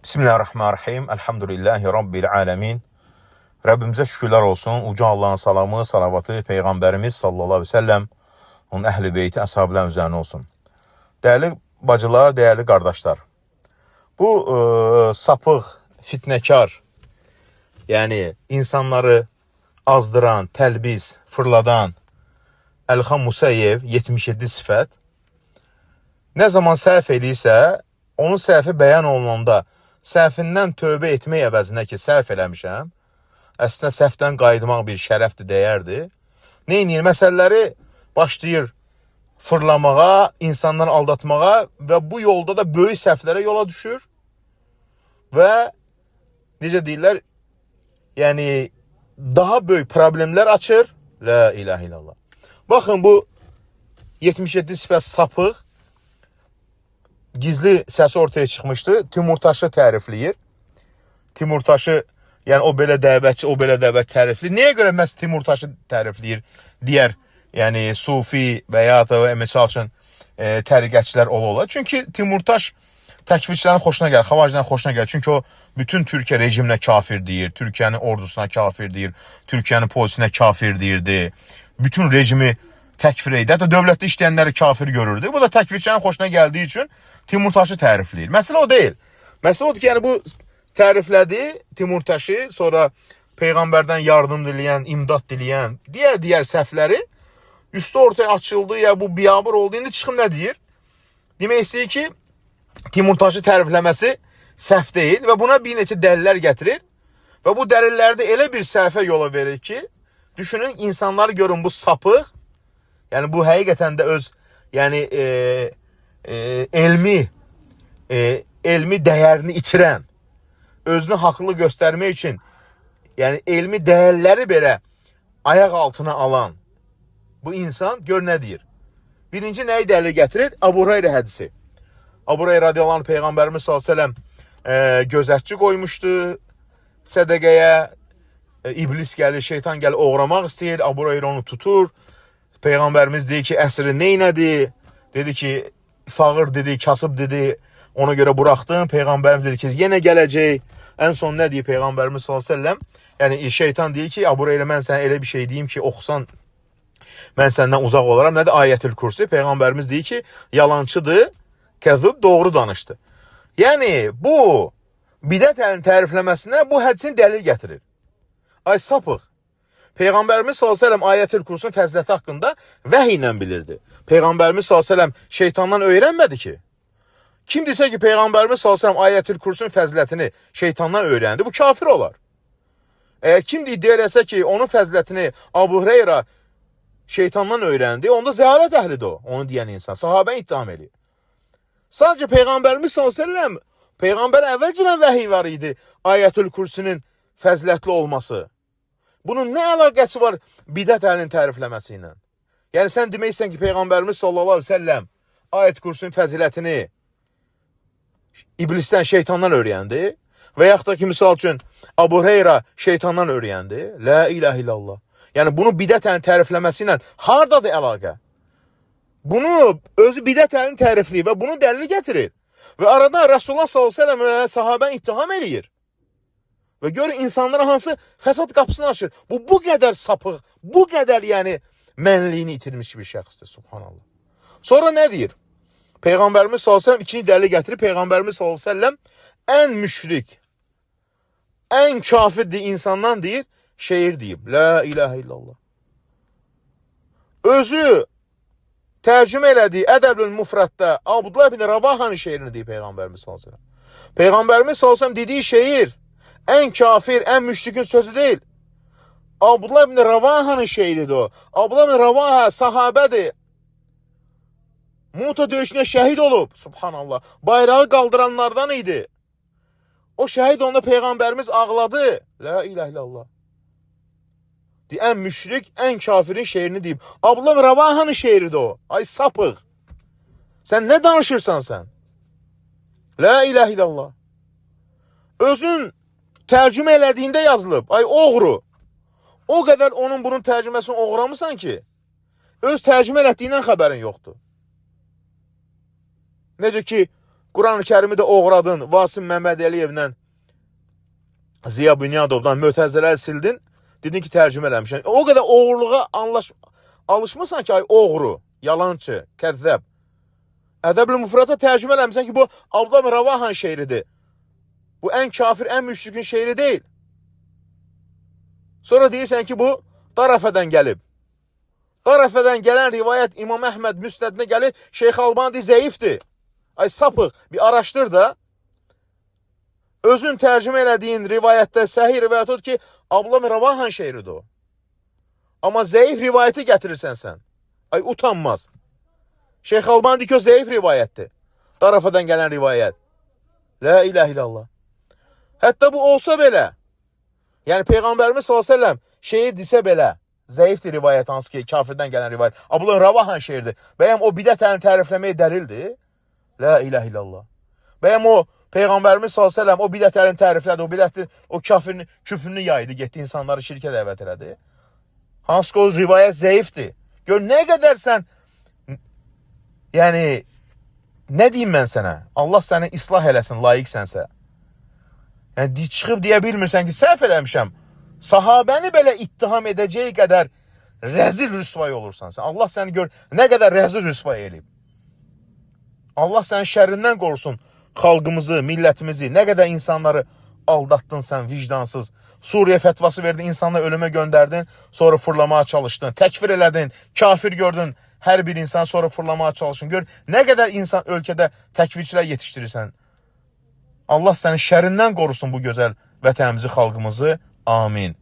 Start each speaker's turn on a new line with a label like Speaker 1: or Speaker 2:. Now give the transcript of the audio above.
Speaker 1: Bismillahirrahmanirrahim. Elhamdülillahi Rabbil alemin. Rəbbimizə şükürlər olsun. Uca Allahın salamı, salavatı Peyğəmbərimiz sallallahu aleyhi ve sellem, onun əhl-i beyti, əshabların üzərinə olsun. Dəyərli bacılar, dəyərli qardaşlar. Bu sapıq, fitnəkar, yəni insanları azdıran, təlbis, fırladan Əlxan Musayev 77 sifət nə zaman səhv eləyirsə, onun səhvi bəyan olunanda səhvindən tövbə etmək əvəzinə ki, səhv eləmişəm, əslində səhvdən qayıtmaq bir şərəfdir, dəyərdir. Nə edir? Məsələləri başlayır fırlamağa, insanları aldatmağa və bu yolda da böyük səhvlərə yola düşür. Və necə deyirlər, yəni daha böyük problemlər açır. La ilahe illallah. Baxın bu 77 sifət sapıq gizli səsi ortaya çıxmışdı. Timurtaşı tərifləyir. Timurtaşı, yəni o belə dəvətçi, o belə dəvət tərifləyir. Niyə görə məhz Timurtaşı tərifləyir? Digər, yəni sufi və ya da məsəl üçün təriqətçilər ola-ola. Çünki Timurtaş təkfirçilərin xoşuna gəlir, xavaricilərin xoşuna gəlir. Çünki o bütün Türkiyə rejiminə kafir deyir, Türkiyənin ordusuna kafir deyir, Türkiyənin polisinə kafir deyirdi. Bütün rejimi təkfir edir. Hətta dövlətdə işləyənləri kafir görürdü. Bu da təkfirçilərin xoşuna gəldiyi üçün Timurtaşı tərifləyir. Məsələ o deyil. Məsələ odur ki, yəni bu təriflədi Timurtaşı, sonra peyğəmbərdən yardım diləyən, imdad diləyən, digər səhvləri üstü ortaya açıldı, ya bu biabır oldu. İndi çıxım nə deyir? Demək istəyir ki, Timurtaşı tərifləməsi səhv deyil və buna bir neçə dəlillər gətirir. Və bu dəlillərdə elə bir səhvə yola verir ki, düşünün insanlar görün bu sapıq, yəni bu həqiqətən də öz yəni elmi elmi dəyərini itirən, özünü haqlı göstərmək üçün yəni elmi dəyərləri belə ayaq altına alan bu insan gör nə deyir. Birinci nəyi dəlil gətirir? Abu Hureyre hədisi. Abu Hureyre radiyallahu anh Peyğəmbərimiz sallallahu əleyhi və səlləm gözətçi qoymuşdu sədəqəyə. İblis gəlir, şeytan gəlir, oğramaq istəyir. Abu Hureyre onu tutur. Peyğəmbərimiz deyir ki, əsri neynədi? Dedi ki, fağır dedi, kasıb dedi. Ona görə buraxdım. Peyğəmbərimiz dedi ki, yenə gələcək. Ən son nə deyir Peyğəmbərimiz sallallahu əleyhi və səlləm? Yəni şeytan deyir ki, Abu Hureyre mən sənə elə bir şey deyim ki, oxusan mən səndən uzaq olaram. Nədir Ayətül Kürsi? Peyğəmbərimiz deyir ki, yalançıdır, kəzub doğru danışdı. Yəni bu bidət əlinin tərifləməsinə bu hədisin dəlil gətirir. Ay sapıq. Peyğəmbərimiz sallallahu əleyhi və səlləm Ayətül Kürsünün fəziləti haqqında vəhy ilə bilirdi. Peyğəmbərimiz sallallahu əleyhi və səlləm şeytandan öyrənmədi ki. Kim desə ki, Peyğəmbərimiz sallallahu əleyhi və səlləm Ayətül Kürsünün fəzilətini şeytandan öyrəndi, bu kafir olar. Əgər kim iddia eləsə ki, onun fəzilətini Abu Hureyra şeytandan öyrəndi, onda zəlalət əhlidir o, onu deyən insan. Sahabəni ittiham eləyir. Sadəcə Peyğəmbərimiz sallallahu əleyhi və səlləm Peyğəmbər əvvəlcədən vəhiy var idi Ayətül Kürsünün fəzilətli olması. Bunun nə əlaqəsi var bidət əlinin tərifləməsi ilə? Yəni sən demək istəyirsən ki, Peyğəmbərimiz sallallahu əleyhi və səlləm Ayət Kürsünün fəzilətini iblisdən, şeytandan öyrəndi və yaxud da ki, misal üçün Abu Hureyra şeytandan öyrəndi. La ilahe illallah. Yəni bunu bidət əlinin tərifləməsi ilə hardadır əlaqə? Bunu özü bidət əlini tərifləyir və bunu dəlil gətirir. Və arada Rasulullah sallallahu əleyhi və səlləm və sahabəni ittiham eləyir. Və görün insanlara hansı fəsad qapısını açır. Bu qədər sapıq, bu qədər yəni mənliyini itirmiş bir şəxsdir, subhanallah. Sonra nə deyir? Peyğəmbərimiz sallallahu əleyhi və səlləm ikinci dəlil gətirir. Peyğəmbərimiz sallallahu əleyhi və səlləm ən müşrik, ən kafirdir insandan deyir, şeir deyib. La ilahe illallah. Özü tərcümə elədiyi Ədəbül Mufradda Abdullah ibn Ravahanın şeirini deyib Peyğəmbərimiz sallallahu əleyhi və səlləm. Peyğəmbərimiz sallallahu əleyhi və səlləm dediyi şeir ən kafir, ən müşrikin sözü deyil. Abdullah ibn Ravahanın şeiridir o. Abdullah ibn Ravaha sahabədir. Muta döyüşünə şəhid olub. Subhanallah. Bayrağı qaldıranlardan idi. O şəhid olanda Peyğəmbərimiz ağladı. La ilahe illallah. Ən müşrik, ən kafirin şeirini deyib. Abdullah ibn Ravahanın şeiridir o. Ay sapıq. Sən nə danışırsan sən? La ilahe illallah. Özün tərcümə elədiyində yazılıb. Ay oğru. O qədər onun bunun tərcüməsini oğramısan ki, öz tərcümə elətdiyindən xəbərin yoxdur. Necə ki, Quran-ı Kərimi də oğradın Vasim Məmmədəliyevlə Ziya Bünyadovdan mötərizələri sildin. Dedin ki, tərcümə eləmişəm. O qədər oğurluğa alışmısan ki, ay oğru, yalançı, kəzzəb. Ədəbül Müfrata tərcümə eləmisən ki, bu Abdullah bin Ravahan şeiridir. Bu ən kafir, ən müşrikin şeiri deyil. Sonra deyirsən ki, bu Darafədən gəlib. Darafədən gələn rivayət İmam Əhməd Müsnədinə gəlir, Şeyx Albani zəifdir. Ay sapıq, bir araşdır da. Özün tərcümə elədiyin rivayətdə səhih rivayət odur ki, Abdullah bin Ravahan şeiridir o. Amma zəif rivayəti gətirirsən sən. Ay utanmaz. Şeyx Albani deyir ki, o zəif rivayətdir. Darafadan gələn rivayət. La ilahe illallah. Hətta bu olsa belə, yəni Peyğəmbərimiz sallallahu əleyhi və səlləm şeir desə belə, zəifdir rivayət hansı ki, kafirdən gələn rivayət. Abdullah Ravahan şeiridir. Bəyəm o bidət əlini tərifləməyə dəlildir? La ilahe illallah. Bəyəm o Peyğəmbərimiz sallallahu əleyhi və səlləm o bidət əlini təriflədi, o bidəti, o kafirin küfrünü yaydı, getdi insanları şirkə dəvət elədi. Hansı ki o rivayət zəifdir. Gör nə qədər sən yəni nə deyim mən sənə? Allah səni islah eləsin, layiqsənsə. Yəni çıxıb deyə bilmirsən ki, səhv eləmişəm. Sahabəni belə ittiham edəcəyi qədər rəzil rüsvay olursan sən. Allah səni gör nə qədər rəzil rüsvay eləyib. Allah sənin şərrindən qorusun xalqımızı, millətimizi, nə qədər insanları aldatdın sən vicdansız. Suriye fətvası verdin, insanları ölümə göndərdin, sonra fırlamağa çalışdın, təkfir elədin, kafir gördün. Hər bir insan sonra fırlamağa çalışın. Gör nə qədər insan ölkədə təkfirçilər yetişdirirsən. Allah sənin şərrindən qorusun bu gözəl vətənimizi, xalqımızı. Amin.